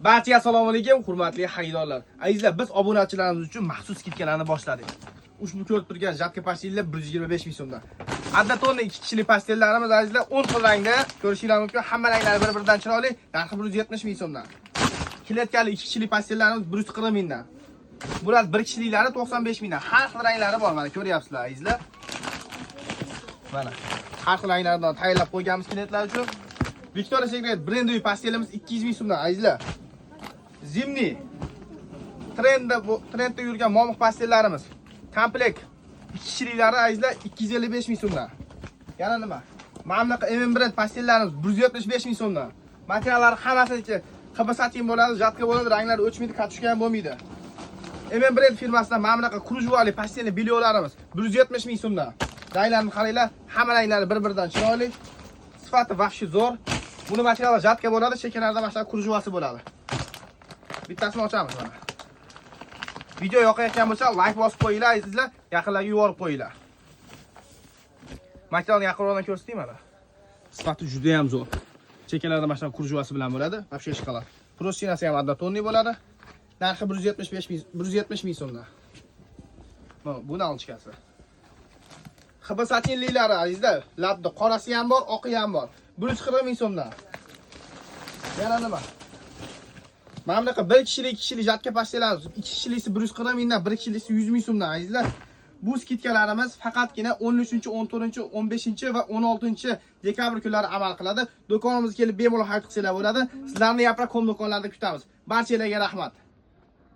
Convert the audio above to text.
Barchaga assalomu alaykum, hurmatli xaridorlar. Azizlar, biz obunachilarimiz uchun maxsus скидка larni boshladik. Ushbu ko'rib turgan жатка постель lar 125 ming so'mdan. Однотонный 2 kishilik постель larimiz, azizlar, 10 xil rangda ko'rishingiz mumkin. Hamma ranglari bir-biridan chiroyli, narxi 170 ming so'mdan. Клетка li 2 kishilik постель larimiz 140 mingdan. Bular bir kishiliklari 95 mingdan. Har xil ranglari bor, mana ko'ryapsizlar, azizlar. Mana har xil ranglardan tayyorlab qo'yganmiz klientlar uchun. Victoria's Secret брендовый постель imiz 200 ming so'mdan, azizlar. Зимний trendda, bu trendda yurgan momiq постель larimiz. Komplekt 2 kishiliklari, azizlar, 255 ming so'mdan. Yana nima? Mana bunaqa MM brend постель larimiz 175 ming so'mdan. Materiallari hammasi ХБ satin bo'ladi, жатка bo'ladi, ranglari o'chmaydi, катушка ham bo'lmaydi. MM brend firmasidan mana bunaqa кружева li постельный бельё larimiz 170 ming so'mdan. Ranglarini qaranglar, hamma ranglari bir-biridan chiroyli. Sifati вообще zo'r. Buni materiali жатка bo'ladi, chekkalarida mana shunaqa кружева si bo'ladi. Bittasini ochamiz mana. Video yoqayotgan bo'lsa, like bosib qo'yinglar, azizlar, yaqinlarga yuborib qo'yinglar. Materialni yaqinroqdan ko'rsataymi mana. Sifati juda ham zo'r. Chekkalarida mana shunaqa кружева si bilan bo'ladi. Вообще ish qiladi. Простыня si ham однотонный bo'ladi. Narxi 175 ming, 170 ming so'mdan. Mana bu наличка si. ХБ satinliklari, azizlar, labda qorasi ham bor, oqi ham bor. 140 ming so'mdan. Yana nima? Mana bunaqa bir kishilik, 2 kishilik жатка постель larimiz, 2 kishilisi 140 mingdan, bir kishilisi 100 ming so'mdan, azizlar. Bu скидка larimiz faqatgina 13, 14, 15 va 16 dekabr kunlari amal qiladi. Do'konimizga kelib bemalol xarid qilsanglar bo'ladi. Sizlarni Yaprak.com do'konlarida kutamiz. Barchalarga rahmat.